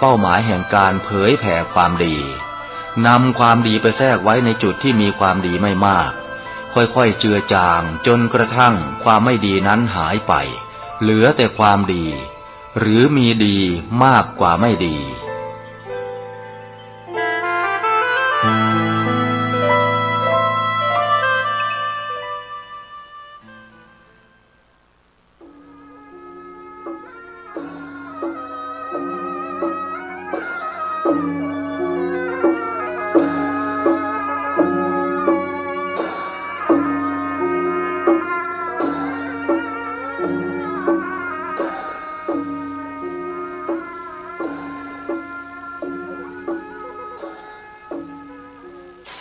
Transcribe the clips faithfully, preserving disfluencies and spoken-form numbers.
เป้าหมายแห่งการเผยแผ่ความดี นำความดีไปแทรกไว้ในจุดที่มีความดีไม่มาก ค่อยๆ เจือจางจนกระทั่งความไม่ดีนั้นหายไป เหลือแต่ความดี หรือมีดีมากกว่าไม่ดี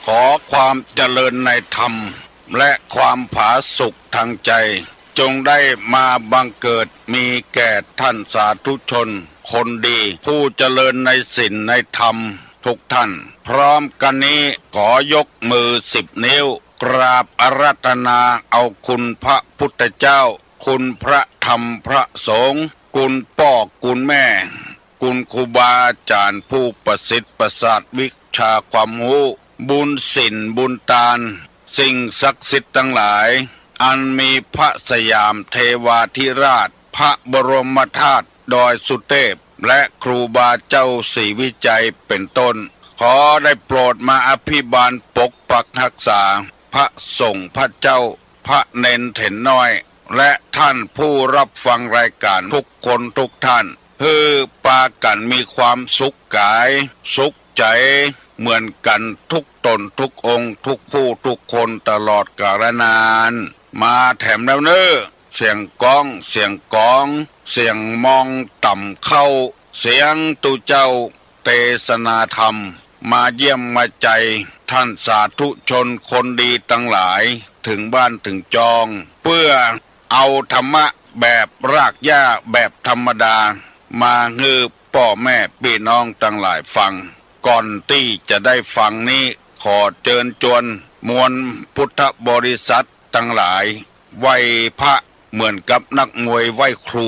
ขอความเจริญในธรรม และความผาสุกทางใจ จงได้มาบังเกิดมีแก่ท่านสาธุชนคนดี ผู้เจริญในศีลในธรรมทุกท่าน พร้อมกันนี้ขอยกมือสิบนิ้ว กราบอาราธนาเอาคุณพระพุทธเจ้า คุณพระธรรมพระสงฆ์ คุณป้อคุณแม่ คุณครูบาอาจารย์ผู้ประสิทธิ์ประสาทวิชาความฮู้ บุญศีลบุญตาน สิ่งศักดิ์สิทธิ์ตังหลาย อันมีพระสยามเทวาธิราช พระบรมธาตุดอยสุเทพ และครูบาเจ้าศรีวิชัยเป็นต้น ขอได้โปรดมาอภิบาลปกปักรักษา พระสงฆ์พระเจ้า พระเณรเถรน้อย และท่านผู้รับฟังรายการทุกคนทุกท่าน หื้อปากั๋นมีความสุขก๋าย สุขใจ๋ เหมือนกั๋นทุกต๋นทุกองค์ ทุกผู้ทุกคนตลอดกาลนาน มาแถมแล้วเน่อ เสียงก้อง เสียงก๋อง เสียงมองต่ำเข้า เสียงตุ๊เจ้าเตสนาธรรม มาเยี่ยมมาใจท่านสาธุชนคนดีตังหลาย เถิงบ้านเถิงจอง เปื้อเอาธรรมะแบบรากหญ้าแบบธรรมดา มาหื้อป้อแม่ปี้น้องตังหลายฟัง ก่อนตี้จะได้ฟังนี้ ขอเจิญจวนมวลพุทธบริษัทตังหลาย ไหว้พระเหมือนกับนักมวยไหว้ครู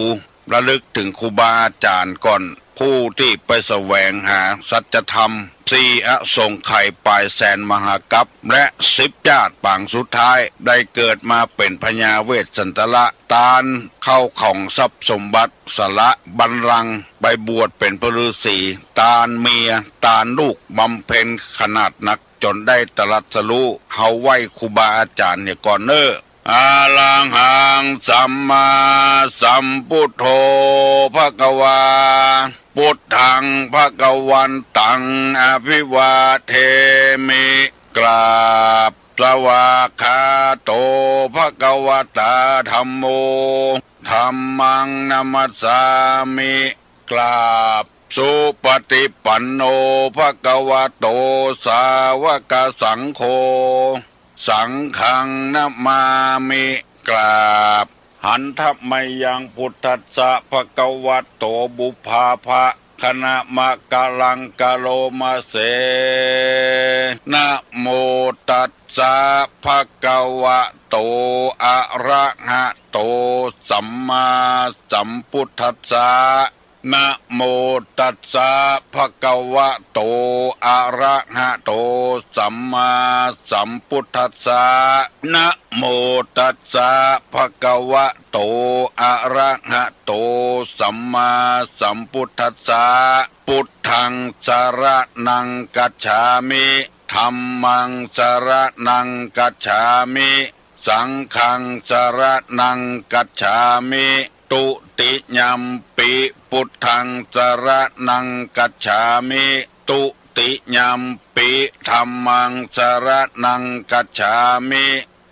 ระลึกเถิงครูบาอาจารย์ก่อน ผู้ตี้ไปแสวงหาสัจธรรม สี่อสงไขยป๋ายแสนมหากัป และสิบจาติปางสุดท้าย ได้เกิดมาเป๋นพญาเวสสันตระ ตานเข้าของทรัพย์สมบัติ สละบัลลังก์ไปบวชเป๋นพระฤๅษี ตานเมีย ตานลูก บำเพ็ญขนาดนัก จ๋นได้ตรัสรู้ เฮาไหว้ครูบาอาจารย์เหียก่อนเน่อ อะระหังสัมมาสัมพุทโธภะคะวา พุทธังภะคะวันตัง อะภิวาเทมิ กราบ สวากขาโต ภะคะวะตา ธัมโม ธัมมัง นะมัสสามิ กราบ สุปฏิปันโน ภะคะวะโต สาวกสังโฆ สังฆัง นะมามิ กราบ หันทะมะยัง พุทธัสสะ ภะคะวะโต ปุพพาภะ คะนะมะกะลัง กะโรมะเส นะโมตัสสะ ภะคะวะโต อะระหะโต สัมมาสัมพุทธัสสะ นะโมตัสสะ ภะคะวะโต อะระหะโต สัมมาสัมพุทธัสสะ นะโมตัสสะ ภะคะวะโต อะระหะโต สัมมาสัมพุทธัสสะ พุทธัง สะระณัง กัจฉามิ ธัมมัง สะระณัง กัจฉามิ สังฆัง สะระณัง กัจฉามิ ตุติยัมปิ พุทธัง สะระณัง กัจฉามิ ตุติยัมปิ ธัมมัง สะระณัง กัจฉามิ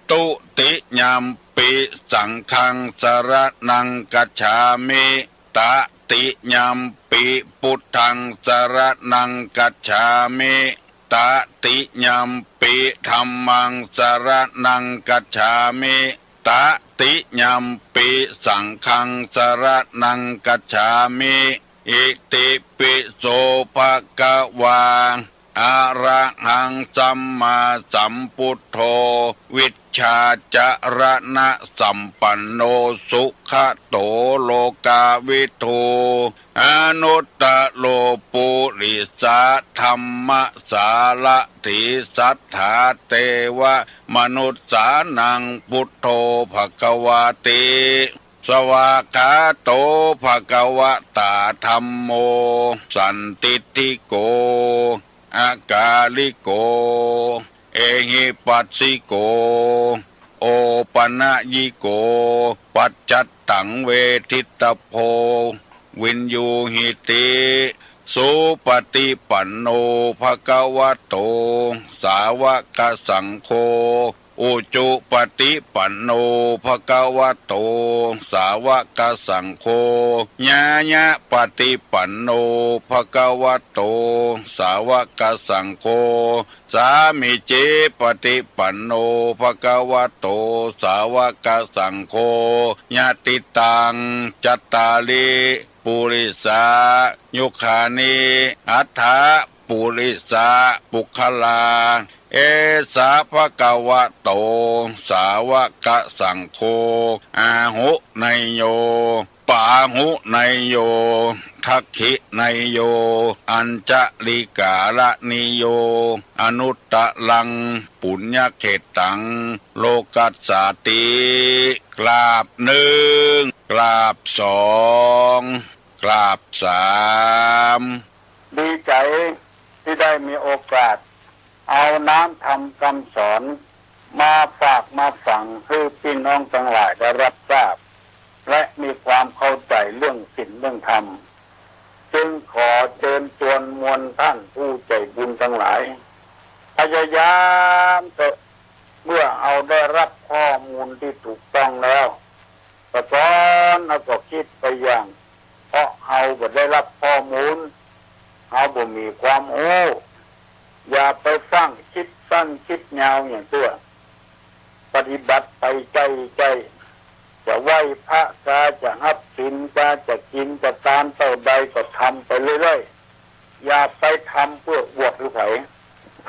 ตุติยัมปิ สังฆัง สะระณัง กัจฉามิ ตะติยัมปิ พุทธัง สะระณัง กัจฉามิ ตะติยัมปิ ธัมมัง สะระณัง กัจฉามิ ตะติยัมปิ สังฆัง สะระณัง กัจฉามิ อิติปิโส ภะคะวา อะระหังสัมมาสัมพุทโธ วิชชาจรณะสัมปันโน สุขะโตโลกาวิทู อนุตตโรปุริสะธัมมสารถี สัตถาเตวะมนุสสานัง พุทโธภะคะวาติ สวากขาโตภะคะวะตา ธัมโมสันทิฏฐิโก อากาลิโก เอหิปัสสิโก โอปะนะยิโก ปัจจัตตังเวทิตตะโพ วิญญูหิติ สุปฏิปันโนภะคะวะโต สาวกสังโฆ อุจุปฏิปันโนภะคะวะโต สาวกสังโฆ ญาญะปฏิปันโนภะคะวะโต สาวกสังโฆ สามีจิปฏิปันโนภะคะวะโต สาวกสังโฆ ยะติตัง จัตตาริ ปุริสายุคานิ อัฏฐะปุริสะปุคคลา เอสะภะคะวะโต สาวกสังโฆ อาหุเนยโย ปาหุเนยโย ทักขิเนยโย อัญชลิกาลนิโย อนุตตรัง ปุญญเขตตัง โลกัสสาติ กราบหนึ่ง กราบสอง กราบสาม ดีใจ๋ตี้ได้มีโอกาสเอาน้ำธรรมกำสอนมาฝากมาฝังหื้อปี้น้องตังหลายได้ฮับทราบ และมีความเข้าใจ๋เรื่องศีลเรื่องธรรม จึงขอเจิญจวนมวลต้านผู้ใจ๋บุญตังหลาย พยายามเต๊อะ เมื่อเฮาได้ฮับข้อมูลตี้ถูกต้องแล้ว ก็สอน เฮาก็กึ๊ดไปอย่าง เพราะเฮาบ่ได้ฮับข้อมูล เฮาบ่มีความฮู้ อย่าไปฟั่งกึ๊ดสั้นกึ๊ดยาวอย่างเตื้อ ปฏิบัติไปใจ้ๆ จะไหว้พระกา จะฮับศีลกา จะกิ๋นจะตานเต้าใดก็ทำไปเรื่อยๆ อย่าไปทำเปื้ออวดหื้อใผ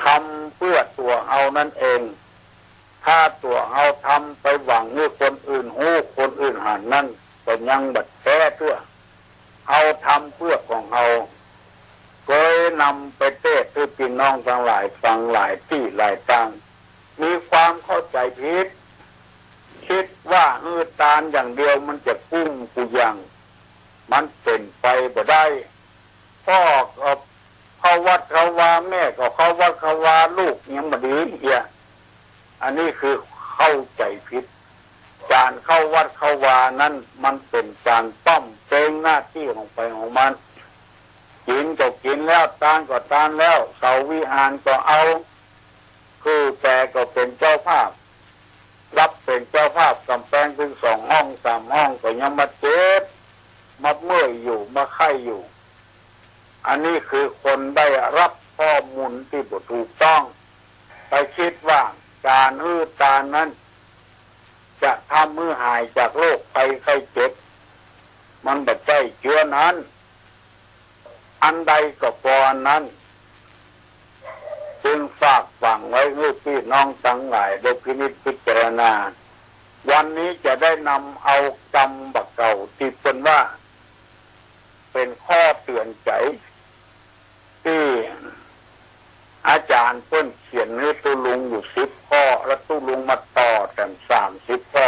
ทำเปื้อตั๋วเฮานั้นเอง ถ้าตั๋วเฮาทำไปหวังหื้อคนอื่นฮู้ คนอื่นหันนั้น ก็ยังบ่แต๊เตื้อ เฮาทำเปื้อของเฮา เกยนำไปเตศน์หื้อปี้น้องตังหลายฟังหลายตี้หลายตาง มีความเข้าใจ๋ผิด กึ๊ดว่าหื้อตานอย่างเดียวมันจะกุ้มกู้อย่าง มันเป๋นไปบ่ได้ พ่อก็เข้าวัดเข้าวา แม่ก็เข้าวัดเข้าวา ลูกยังบ่ดีเหีย อันนี้คือเข้าใจ๋ผิด ก๋านเข้าวัดเข้าวานั้นมันเป๋นก๋านป้อมเป๊งหน้าตี้ของใผของมัน กิ๋นก็กิ๋นแล้ว ตานก็ตานแล้ว เสาวิหารก็เอา คือแปก็เป๋นเจ้าภาพ ฮับเป๋นเจ้าภาพก๋ำแปงตึงสองห้องสามห้องก็ยังมาเจ็บ มาเมื่อยอยู่ มาไข้อยู่ อันนี้คือคนได้ฮับข้อมูลตี้บ่ถูกต้อง ไปกึ๊ดว่าก๋านหื้อตานนั้น จะทำหื้อหายจากโรคภัยไข้เจ็บ มันบ่ใจ้เจื้อนั้น อันใดก็ปออันนั้น จึงฝากฝังไว้หื้อปี้น้องตังหลายได้พินิจพิจารณา วันนี้จะได้นำเอากำบ่าเก่าตี้เปิ้นว่า เป๋นข้อเตื๋อนใจ๋ ตี้อาจ๋ารย์เปิ้นเขียนหื้อตุ๊ลุงอยู่สิบข้อ แล้วตุ๊ลุงมาต่อแถมสามสิบข้อ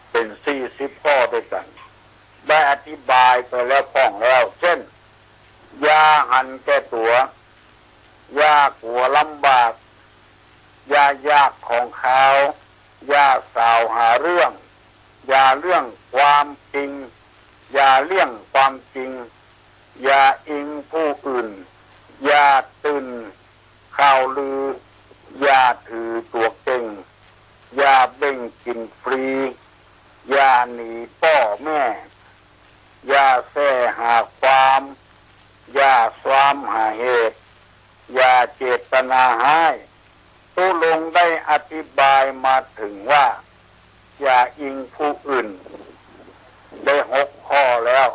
เป๋นสี่สิบข้อตวยกั๋น ได้อธิบายไปแล้วพ่องแล้ว เจ้น อย่าหันแก่ตั๋ว อย่ากั๋วลำบาก อย่าอยากของคาว อย่าสาวหาเรื่อง อย่าเลี่ยงความจริง อย่าเลี่ยงความจริง อย่าอิงผู้อื่น อย่าตื่นข่าวลือ อย่าถือตั๋วเก่ง อย่าเบ่งกิ๋นฟรี อย่าหนีป้อแม่ อย่าแส่หาความ อย่าซวามหาเหตุ อย่าเจตนาฮ้าย ตุ๊ลุงได้อธิบายมาเถิงว่า อย่าอิงผู้อื่น ได้หกข้อแล้ว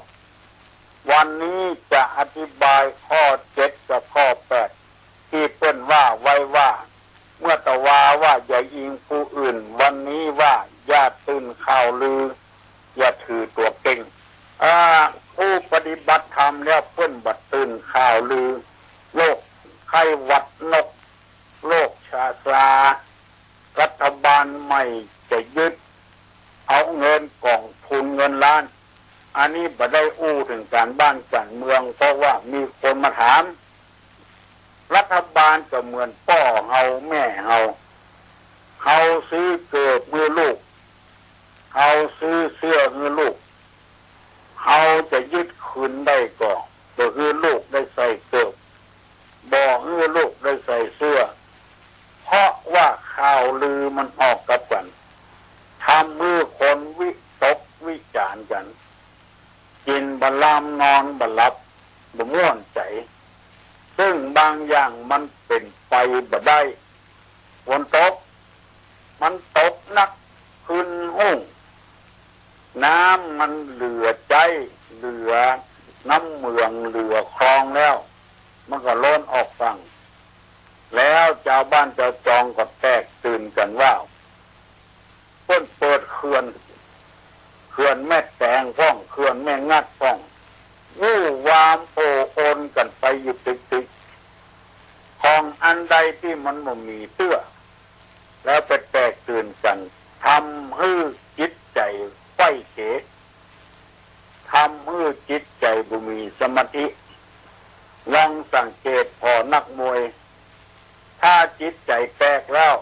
วันนี้จะอธิบายข้อเจ็ดกับข้อแปด อิงผู้อื่น วันนี้ว่าอย่าตื่นข่าวลือ อย่าถือตั๋วเก่ง อ่า ผู้ปฏิบัติธรรมแล้วเปิ้นบ่ตื่นข่าวลือ โรคไข้หวัดนก โรคชาซา รัฐบาลใหม่จะยึดเอาเงินกองทุนเงินล้าน อันนี้บ่ได้อู้เถิงก๋านบ้านก๋านเมือง เพราะว่ามีคนมาถาม รัฐบาลก็เหมือนป้อเฮาแม่เฮา เฮาซื้อเกิบหื้อลูก เฮาซื้อเสื้อหื้อลูก เฮาจะยึดคืนได้ก็บ่หื้อลูกได้ใส่เกิบ บ่หื้อลูกได้ใส่เสื้อ เพราะว่าข่าวลือมันออกกับกั๋น ทำหื้อคนวิตกวิจ๋ารณ์กั๋น กิ๋นบ่ลำนอนบ่หลับ บ่ม่วนใจ๋ ซึ่งบางอย่างมันเป๋นไปบ่ได้ ฝนตก มันตกหนักขึ้นฮุ่ง น้ำมันเหลือใจ๊ เหลือน้ำเหมืองเหลือคลองแล้ว มันก็ล้นออกฝั่ง แล้วจาวบ้านจาวจองก็แตกตื่นกั๋นว่า เปิ้นเปิดเขื่อน เขื่อนแม่แตงพ่อง เขื่อนแม่งัดพ่อง อู้วามโอ้อลกั๋นไปอยู่ติ๊กๆ ของอันใดตี้มันบ่มีเตื้อ แล้วไปแตกตื่นกั๋น ทำหื้อจิตใจ๋ไขว้เขว ทำหื้อจิตใจ๋บ่มีสมาธิ ลองสังเกตผ่อนักมวย ถ้าจิตใจ๋แตกแล้ว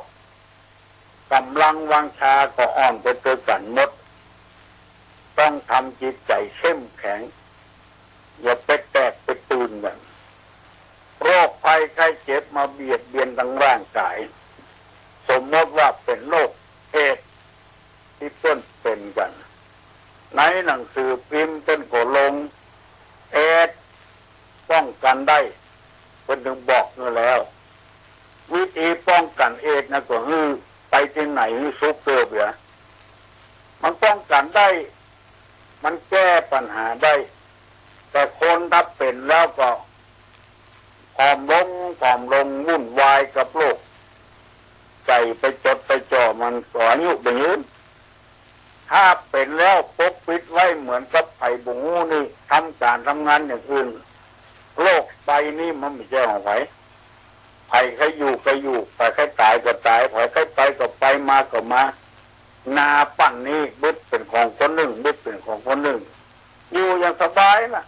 ก๋ำลังวังชาก็อ่อนไปตวยกั๋นหมด ต้องทำจิตใจ๋เข้มแข็ง อย่าไปแตกไปตื่นกั๋น โรคภัยไข้เจ็บมาเบียดเบียนตางร่างก๋าย สมมติว่าเป๋นโรคเอดส์ ตี้เปิ้นเป๋นกั๋น ในหนังสือพิมพ์เปิ้นก็ลง เอดส์ป้องกั๋นได้ เปิ้นเถิงบอกหื้อแล้ว วิธีป้องกั๋นเอดส์นะก็หื้อไปตี้ไหนหื้อสุกเกิบเหีย มันป้องกั๋นได้ มันแก้ปัญหาได้ แต่คนถ้าเป๋นแล้วก็ผอมลง ผอมลง วุ่นวายกับโลก ใจ๋ไปจดไปจ่อมันก็อายุบ่ยืน ถ้าเป๋นแล้วปกปิดไว้เหมือนกับใผบ่ฮู้นี่ ทำก๋านทำงานอย่างอื่น โรคไปนี่มันบ่ใจ้ของใผ ใผใค่อยู่ก็อยู่ ใผใค่ต๋ายก็ต๋าย ใผใค่ไปก็ไป มาก็มา นาปั้นนี้บึดเป๋นของคนนึ่ง บึดเป๋นของคนนึ่ง อยู่อย่างสบายละ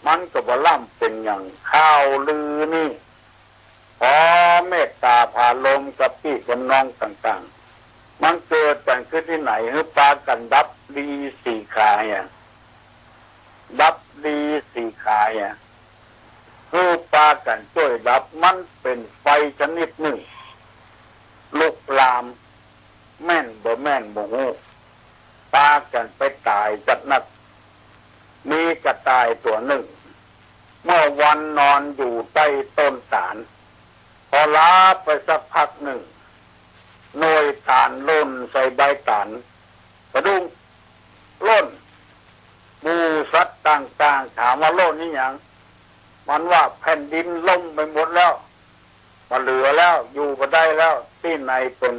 มันก็บ่ล้ำเป๋นหยัง ข่าวลือนี่ พอเมตต๋าผาลมกับปี้กับน้องต่างๆ มันเกิดกั๋นขึ้นตี้ไหน หื้อปากั๋นดับดีสีขาเหีย ดับดีสีขาเหีย หื้อปากั๋นจ้วยดับ มันเป๋นไฟชนิดนึ่ง ลุกลาม แม่นบ่แม่นบ่ฮู้ ปากั๋นไปต๋ายจัดนัก มีกระต่ายตั๋วนึ่ง เมื่อวันนอนอยู่ใต้ต้นต๋าล พอหลับไปสักพักนึ่ง หน่วยต๋าลล่นใส่ใบต๋าล สะดุ้ง ล่น หมู่สัตว์ต่างๆ ถามว่าล่นนี่หยัง มันว่าแผ่นดินล่มไปหมดแล้ว บ่เหลือแล้ว อยู่บ่ได้แล้ว ตี้ไหนเป๋น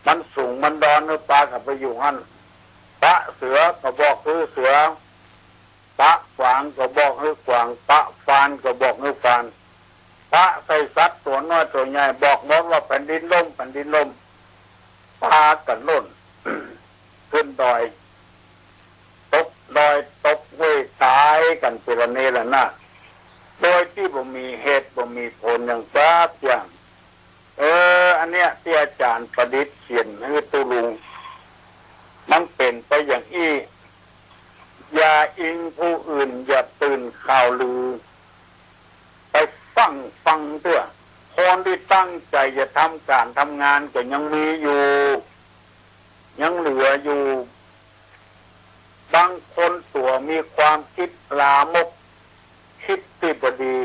มันสูงมันดอน หื้อปากั๋นไปอยู่หั้น ปะเสือก็บอกหื้อเสือ ปะกวางก็บอกหื้อกวาง ปะฟานก็บอกหื้อฟาน ปะใส่สัตว์ตั๋วน้อยตั๋วใหญ่ บอกหมดว่าแผ่นดินล่ม แผ่นดินล่ม ปากั๋นล่น ขึ้นดอย ตกดอยตกห้วย ต๋ายกั๋นเปรเนระนาด โดยตี้บ่มีเหตุบ่มีผลหยังสักอย่าง เออ อันเนี้ยตี้อาจ๋ารย์ประดิษฐ์เขียนหื้อตุ๊ลุง มันเป๋นไปอย่างอี้ อย่าอิงผู้อื่น อย่าตื่นข่าวลือ ไปฟั่งฟังเตื้อ คนตี้ตั้งใจ๋จะทำก๋านทำงานก็ยังมีอยู่ ยังเหลืออยู่ บางคนตั๋วมีความกึ๊ดลามก กึ๊ดตี้บ่ดี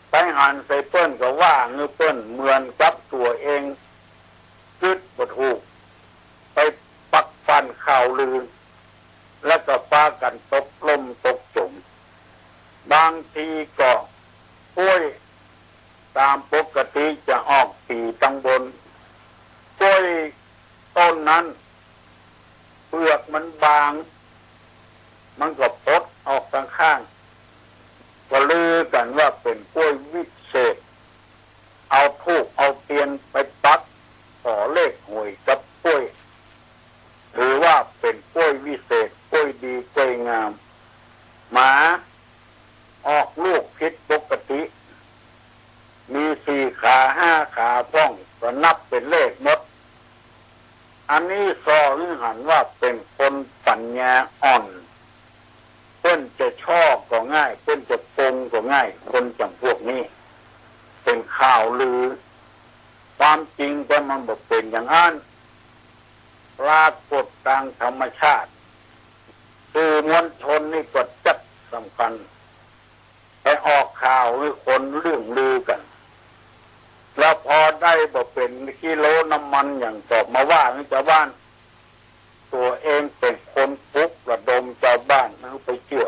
ไปหันใส่เปิ้นก็ว่าหื้อเปิ้น เหมือนกับตั๋วเองกึ๊ดบ่ถูก ไปปักปั่นข่าวลือ แล้วก็ปากั๋นตกล่มตกจ๋ม บางทีก็ โอ้ย ต๋ามปกติจะออกตี๋ตังบน ล้วยต้นนั้นเปลือกมันบาง มันก็ปลดออกตังข้าง ก็ลือกั๋นว่าเป๋นกล้วยวิเศษ เอาธูปเอาเตียนไปปักขอเลขหวยกับกล้วย ถือว่าเป๋นกล้วยวิเศษ กล้วยดี กล้วยงาม หมาออกลูกผิดปกติ มีสี่ขาห้าขาพ่อง ก็นับเป๋นเลขหมด อันนี้ส่อหื้อหันว่าเป๋นคนปั๋ญญาอ่อน เปิ้นจะช่อก็ง่าย เปิ้นจะโกงก็ง่าย คนจ๋ำพวกนี้ เป๋นข่าวลือ ความจริงก็มันบ่เป๋นอย่างอั้น ปรากฏตางธรรมชาติ สื่อมวลชนนี่ก็จักสำคัญ ไปออกข่าวหื้อคนเลื่องลือกั๋น แล้วพอได้บ่เป๋นกิโลน้ำมันหยังก็มาว่าหื้อจาวบ้าน ตั๋วเองเป๋นคนปลุกระดมจาวบ้านหื้อไปเจื้อ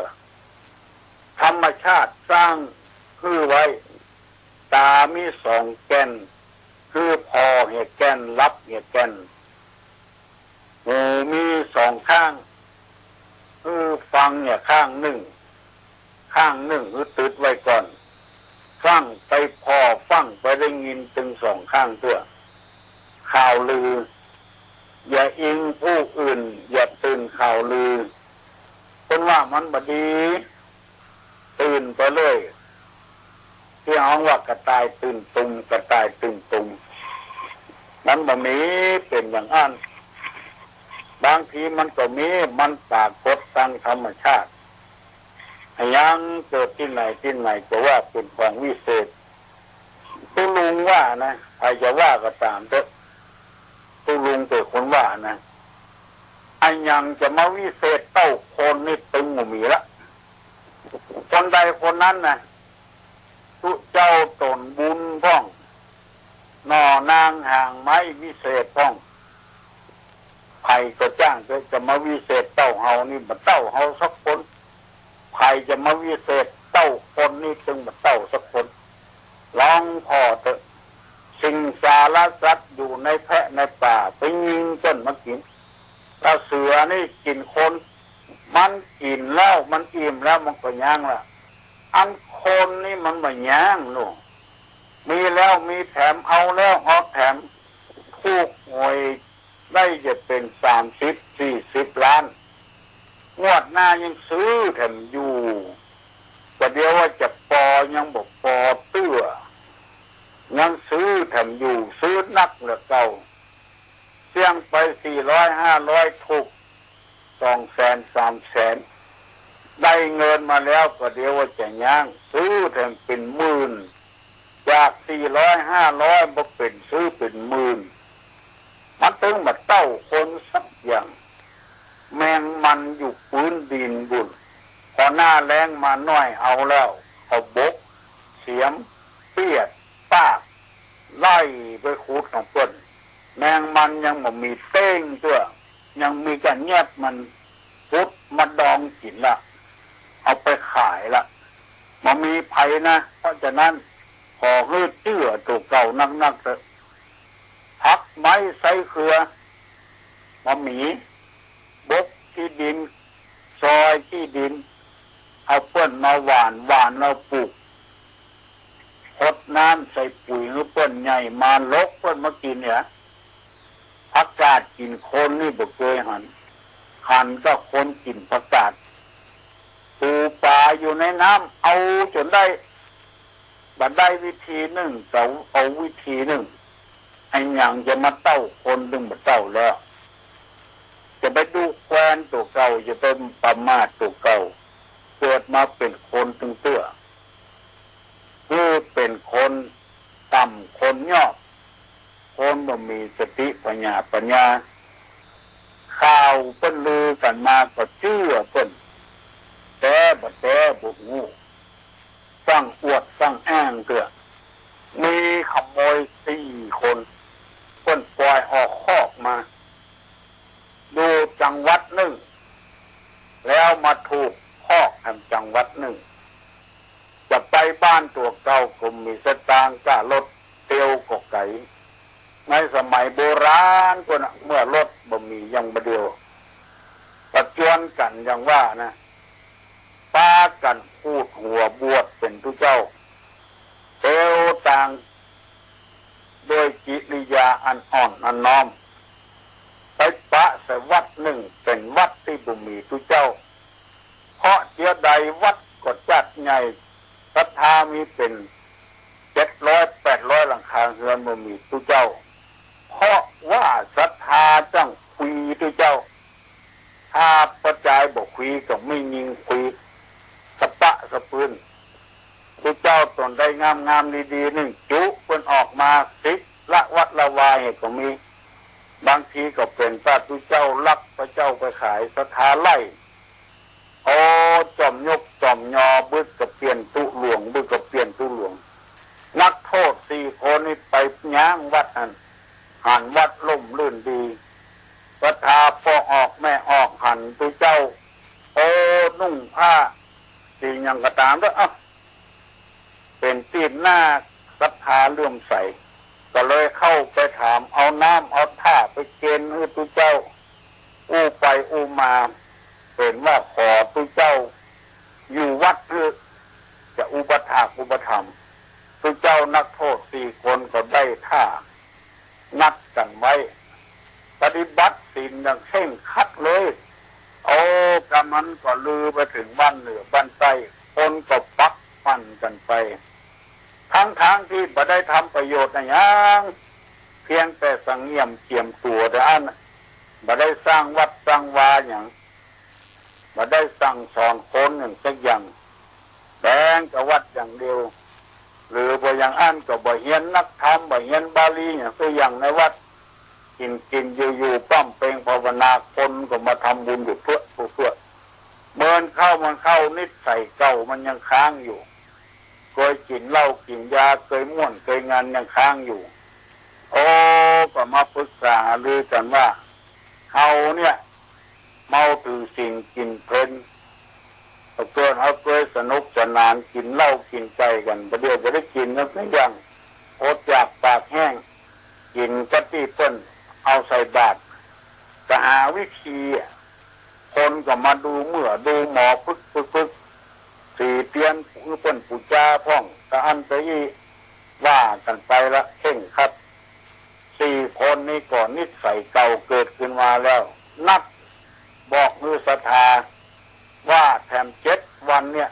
ธรรมชาติสร้างหื้อไว้ ต๋ามีสองแก่น หื้อผ่อเหียแก่น หลับเหียแก่น หูมีสองข้าง หื้อฟังเหียข้างนึ่ง ข้างนึ่งหื้อตึดไว้ก่อน ฟั่งไปผ่อ ฟั่งไปได้ยินตึงสองข้างเตื้อ ข่าวลือ อย่าอิงผู้อื่น อย่าตื่นข่าวลือ เปิ้นว่ามันบ่ดี ตื่นไปเลย ตี้ฮ้องว่ากระต่ายตื่นตุม กระต่ายตื่นตุม มันบ่มีเป๋นอย่างอั้น บางทีมันก็มี มันปรากฏตางธรรมชาติ อะหยังเกิดตี้ไหนตี้ไหนจะว่าเป๋นของวิเศษ ตุ๊ลุงว่านะ ใผจะว่าก็ต๋ามเต๊อะ ตุ๊ลุงเป๋นคนว่านะ อะหยังจะมาวิเศษเต้าคนนี่ตึงบ่มีละ คนใดคนนั้นนะ ตุ๊เจ้าต๋นบุญพ่อง หน่อนางหางไม้วิเศษพ่อง ใผก็จ้างเต๊อะ จะมาวิเศษเต้าเฮานี่ บ่เต้าเฮาสักคน ใผจะมาวิเศษเต้าคนนี่ ตึงบ่เต้าสักคน ลองผ่อเต๊อะ สิงสารสัตว์อยู่ในแพะในป่า ไปยิงเปิ้นมากิ๋น ตาเสือนี่กิ๋นคน มันกิ๋นแล้ว มันอิ่มแล้ว มันก็ยั้งละ อันคนนี่มันบ่ยั้งลูก มีแล้วมีแถม เอาแล้วเอาแถม ถูกหวยได้จะเป๋นสามสิบสี่สิบล้าน งวดหน้ายังซื้อแถมอยู่ บ่าเดียวว่าจะปอยังบ่ปอเตื้อ ยังซื้อแถมอยู่ ซื้อนักเหลือเก่า เสี่ยงไปสี่ร้อยห้าร้อย ถูกสองแสนสามแสน ได้เงินมาแล้วก็เดี๋ยวว่าจะยั้ง ซื้อแถมเป๋นหมื่น จากสี่ร้อยห้าร้อยมาเป๋นซื้อเป๋นหมื่น มันตึงบ่เต้าคนสักอย่าง แมงมันอยู่ปื๊นดินบุ่น พอหน้าแล้งมาหน้อยเอาแล้ว เอาบก เสียม เปียด ปาก ไล่ไปขุดของเปิ้น แมงมันยังบ่มีเต๊งเตื้อ ยังมีก้าแยบมัน ขุดมาดองกิ๋นละ เอาไปขายละ บ่มีภัยนะ เพราะฉะนั้นขอหื้อเจื้อตั๋วเก่านักๆ เต๊อะ ผักไม้ไส้เครือ บ่มี บกขี้ดิน ซอยขี้ดิน เอาเปิ้นมาหว่าน หว่านแล้วปลูก หดน้ำใส่ปุ๋ยหื้อเปิ้นใหญ่ มารกเปิ้นมากิ๋นเนี่ย ผักกาดกิ๋นคนนี่บ่เกยหัน หันก้าคนกิ๋นผักกาด ปูปลาอยู่ในน้ำ เอาจ๋นได้ บ่ได้วิธีนึ่ง เต๋าเอาวิธีนึ่ง อะหยังจะมาเต้าคนนึ่งบ่เต้าแล้ว จะไปดุแควนตั๋วเก่า จะไปประมาทตั๋วเก่า เกิดมาเป๋นคนตึงเตื้อ คือเป๋นคนต่ำคนยอบ คนบ่มีสติปัญญา ปัญญา ข่าวเปิ้นลือกั๋นมาก็เจื้อเปิ้น แต๊บ่แต๊บ่ฮู้ สร้างอวดสร้างอ้างเตื้อ มีขโมยสี่คน เปิ้นปล่อยออกคอกมา อยู่จังหวัดนึ่ง แล้วมาถูกคอกแถมจังหวัดนึ่ง จะไปบ้านตั๋วเก่าก็บ่มีสตางค์ ก้ารถเตียวก็ไก๋ ในสมัยโบราณปู๊นน่ะ เมื่อรถบ่มีอย่างบ่าเดี่ยว ก็จวนกั๋นอย่างว่านะ ปากั๋นขูดหัวบวชเป๋นตุ๊เจ้า เตียวตาง โดยกิริยาอันอ่อนอันน้อม ไปปะใส่วัดนึ่งเป๋นวัดตี้บ่มีตุ๊เจ้า เพราะเจียใดวัดก็จัดใหญ่ ศรัทธามีเป๋นเจ็ดร้อยแปดร้อยหลังคาเฮือนบ่มีตุ๊เจ้า เพราะว่าศรัทธาจั้งคุยตุ๊เจ้า ถ้าป้อจายบ่คุยก็มียิงคุยสะปะสะปืน ตุ๊เจ้าต๋นใดงามๆ ดีๆ นึ่งจุเปิ้นออกมาสิละวัดละวาหื้อก็มี บางทีก็เป๋นว่าตุ๊เจ้าลักป้อเจ้าไปขาย ศรัทธาไล่ โอ้ จ่อมยกจ่อมยอ บึกก็เปลี่ยนตุ๊หลวง บึกก็เปลี่ยนตุ๊หลวง นักโทษสี่คนนี้ไปย้างวัดหั้น หันวัดร่มรื่นดี ศรัทธาป้อออกแม่ออกหันตุ๊เจ้า โอ้ นุ่งผ้าสีหยังก็ต๋ามเต๊อะ เอ้า เป๋นตี้หน้าศรัทธาเลื่อมใส ก็เลยเข้าไปถาม เอาน้ำเอาท่าไปเกณฑ์หื้อตุ๊เจ้า อู้ไปอู้มา เป๋นว่าขอตุ๊เจ้าอยู่วัดหื้อ จะอุปัฏฐากอุปถัมภ์ตุ๊เจ้า นักโทษสี่คนก็ได้ท่า นัดกั๋นไว้ ปฏิบัติศีลอย่างเคร่งครัดเลย โอ้ กำนั้นก็ลือไปเถิงบ้านเหนือบ้านใต้ คนก็ปักปั่นกั๋นไป ทั้งๆ ตี้บ่ได้ทำประโยชน์อะหยัง เพียงแต่สงเงียมเจียมตั๋วเต้าอั้น บ่ได้สร้างวัดสร้างวาหยัง บ่ได้สั่งสอนคนหยังสักอย่าง แป๋งแต่วัดอย่างเดียว หรือบ่อย่างอั้นก็บ่เฮียนนักธรรม บ่เฮียนบาลีหยังสักอย่างในวัด กิ๋นกิ๋นอยู่อยู่ ป้ำเป็งภาวนา คนก็มาทำบุญอยู่เปื้อเปื้อ เมินเข้าเมินเข้า นิสัยเก่ามันยังค้างอยู่ เกยกิ๋นเหล้ากิ๋นยา เกยม่วนเกยงันยังค้างอยู่ โอ้ ก็มาปรึกษาหารือกั๋นว่า เฮาเนี่ย เมาถือศีลกิ๋นเพล เมื่อก่อนเฮาเกยสนุกสนาน กิ๋นเหล้ากิ๋นไก่กั๋น บ่าเดี่ยวบ่ได้กิ๋นกั๋นสักอย่าง อดอยากปากแห้ง กิ๋นก็ตี้เปิ้นเอาใส่บาตร ก็หาวิธี คนก็มาดูเมื่อดูหมอ ปึกปึกปึก สีเตียนหื้อเปิ้นปู๋จาพ่อง ตะอั้นตะอี้ ว่ากั๋นไปละ เคร่งครัด สี่คนนี้ก็นิสัยเก่าเกิดขึ้นมาแล้ว นัดบอกหื้อศรัทธาว่าแถมเจ็ดวันเนี่ย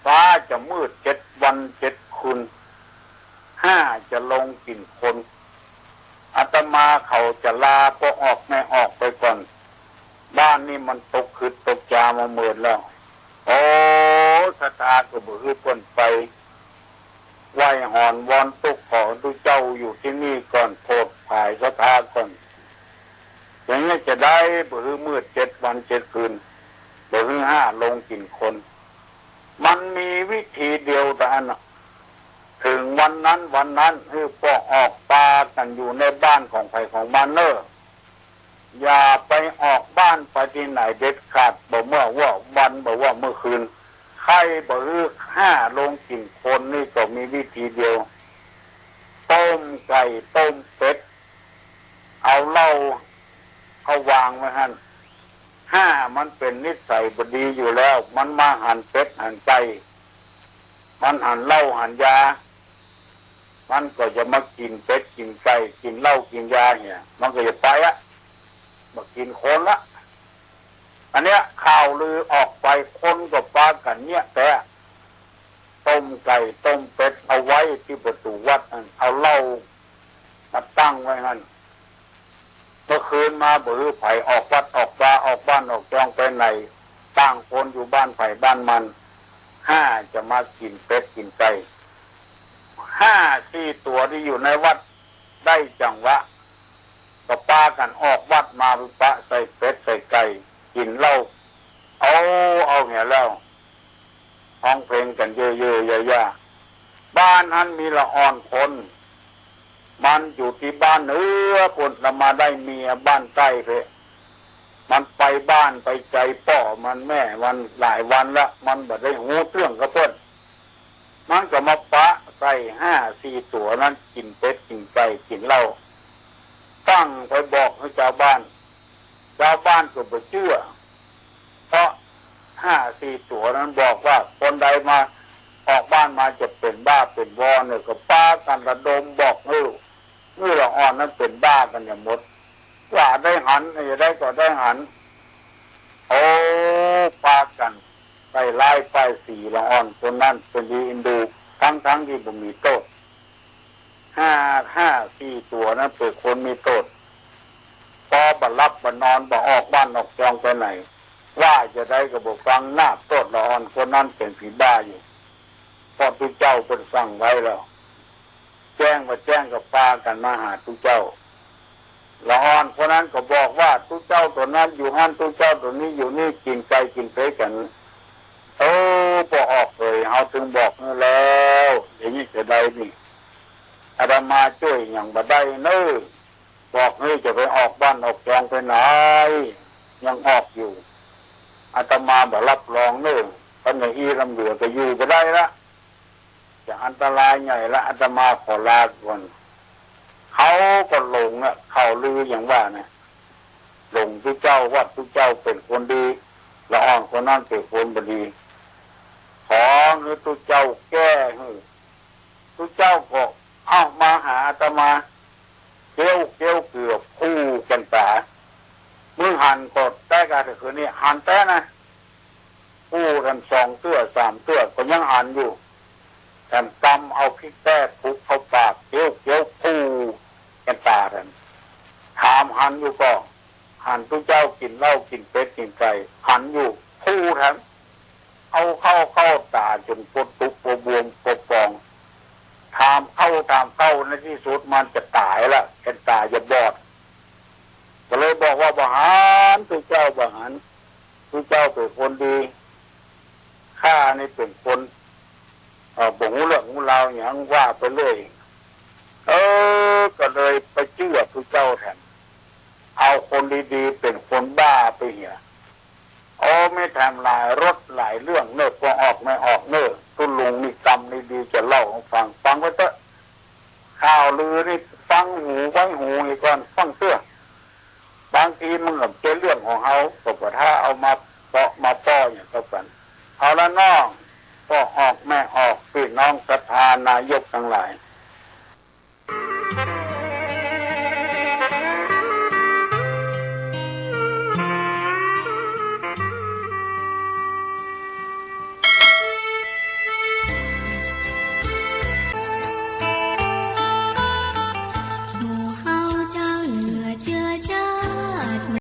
ฟ้าจะมืดเจ็ดวันเจ็ดคืน ห้าจะลงกิ๋นคน อาตมาเขาจะลาป้อออกแม่ออกไปก่อน บ้านนี้มันตกขึดตกจามาเมินแล้ว โอ้ ศรัทธาก็บ่หื้อเปิ้นไป ไหว้หอนวอนตุ๊กขอตุ๊เจ้าอยู่ตี้นี่ก่อน โผดผายศรัทธาก่อน อย่างนี้จะได้บ่หื้อมืดเจ็ดวันเจ็ดคืน บ่หื้อห้าลงกิ๋นคน มันมีวิธีเดียวเต้าอั้นน่ะ เถิงวันนั้นวันนั้นหื้อป้อออกปากั๋นอยู่ในบ้านของใผของมันเน่อ อย่าไปออกบ้านไปตี้ไหนเด็ดขาด บ่เมื่อว่าวัน บ่ว่าเมื่อคืน ใค่บ่หื้อห้าลงกิ๋นคน นี่ก็มีวิธีเดียว ต้มไก่ต้มเป็ด เอาเหล้าเอาวางไว้หั้น ห้ามันเป๋นนิสัยบ่ดีอยู่แล้ว มันมาหันเป็ดหันไก่ มันหันเหล้าหันยา มันก็จะมากิ๋นเป็ดกิ๋นไก่ กิ๋นเหล้ากิ๋นยาเนี่ย มันก็จะไปอะ บ่กิ๋นคนละ อันเนี้ยข่าวลือออกไป คนก็ปากั๋นเยียะแต๊ ต้มไก่ต้มเป็ดเอาไว้ตี้ประตู๋วัดหั้น เอาเหล้ามาตั้งไว้หั้น เมื่อคืนมาบ่หื้อใผออกวัดออกวา ออกบ้านออกจองไปไหน ต่างคนอยู่บ้านใผบ้านมัน ห้าจะมากิ๋นเป็ดกิ๋นไก่ ห้าสี่ตั๋วตี้อยู่ในวัดได้จังหวะ ก็ปากั๋นออกวัดมา ปะใส่เป็ดใส่ไก่ กิ๋นเหล้า เอา เอาเหียแล้ว ฮ้องเพลงกั๋นเยอะๆ ย่าๆ บ้านหั้นมีละอ่อนคน มันอยู่ตี้บ้านเหนือปู๊น ละมาได้เมียบ้านใต้เป๊ะ มันไปบ้านไปไจ๋ป้อมันแม่มันหลายวันละ มันบ่ได้ฮู้เตื้องกับเปิ้น มันก็มาปะใส่ ห้าสี่ตั๋วนั้นกิ๋นเป็ดกิ๋นไก่กิ๋นเหล้า ฟั่งไปบอกหื้อจาวบ้าน จาวบ้านก็บ่เจื้อ เพราะห้าสี่ตั๋วนั้นบอกว่าคนใดมาออกบ้านมาจะเป๋นบ้าเป๋นวอนเนี่ย ก็ปากั๋นระดมบอกหื้อ หื้อละอ่อนนั้นเป๋นบ้ากั๋นอย่างหมด ว่าได้หัน จะได้ก็ได้หัน โอ้ ปากั๋นใส่ร้ายป้ายสีละอ่อนคนนั้นเป๋นดีเอ็นดู ตึงๆ ตี้บ่มีโต้ษ ห้า ห้าสี่ตั๋วนั้นเป๋นคนมีโต้ษ ปอบ่หลับบ่นอนบ่ออกบ้านออกจองไปไหน ว่าจะใดก็บ่ฟัง นับโต้ษละอ่อนคนนั้นเป๋นผีบ้าอยู่ เพราะตุ๊เจ้าเปิ้นสั่งไว้แล้ว แจ้งบ่แจ้งก็ปากั๋นมาหาตุ๊เจ้า ละอ่อนคนนั้นก็บอกว่าตุ๊เจ้าตั๋วนั้นอยู่หั้น ตุ๊เจ้าตั๋วนี้อยู่นี่ กิ๋นไก่กิ๋นเป็ดกั๋น เออ บ่ออกเลย เฮาตึงบอกหื้อแล้ว อย่างนี้จะใดนี่ อาตมาจ้วยหยังบ่ได้เน้อ บอกหื้อจะไปออกบ้านออกจองไปไหน ยังออกอยู่ อาตมาบ่รับรองเน้อ คันอย่างอี้ล้ำเหลือก็อยู่บ่ได้ละ จะอันตรายใหญ่ละ อาตมาขอลาก่อน เขาก็หลงอะ ข่าวลืออย่างว่านะ หลงตุ๊เจ้าว่าตุ๊เจ้าเป๋นคนดี ละอ่อนคนนั้นเป๋นคนบ่ดี ขอหื้อตุ๊เจ้าแก้หื้อ ตุ๊เจ้าก็เอามาหาอาตมา เกี้ยว เกี้ยวเกือบคู่กั๋นต๋า มึงหันก็แต๊กะ แต่คืนนี้หันแต๊นะ คู่กั๋นสองเตื้อสามเตื้อก็ยังหันอยู่ แถมกำเอาพริกแต๊ปุกเข้าปาก เกี้ยว เกี้ยวคู่กั๋นต๋าแถม ถามหันอยู่ก็ หันตุ๊เจ้ากิ๋นเหล้ากิ๋นเป็ดกิ๋นไก่ หันอยู่ คู่แถม เอาเข้าเข้าต๋าจ๋นปวดตุ๊กปวดบวมปวดปอง ถามเข้าถามเข้า ในตี้สุดมันจะต๋ายละ เป๋นต๋าจะบอด ก็เลยบอกว่าบ่หัน ตุ๊เจ้าบ่หัน ตุ๊เจ้าเป๋นคนดี ข้านี่เป๋นคน เอ่อ บ่ฮู้เรื่องฮู้ราวหยัง ว่าไปเรื่อย เออ ก็เลยไปเจื้อตุ๊เจ้าแถม เอาคนดีๆ เป๋นคนบ้าไปเหีย โอ้ มีแถมหลายรสหลายเรื่องเน้อ ปอออกแม่ออกเน้อ ตุ๊ลุงนี่กำดีๆ จะเล่าหื้อฟัง ฟังไว้เต๊อะ ข่าวลือนี่ฟังหูไว้หูอีกก่อน ฟังเตื้อ บางทีมันก็เป๋นเรื่องของเฮา ก็บ่ถ้าเอามาเปาะมาป้ออย่างเท่ากั๋น เอาละน้อง ปอออกแม่ออก ปี้น้องศรัทธานายกตังหลาย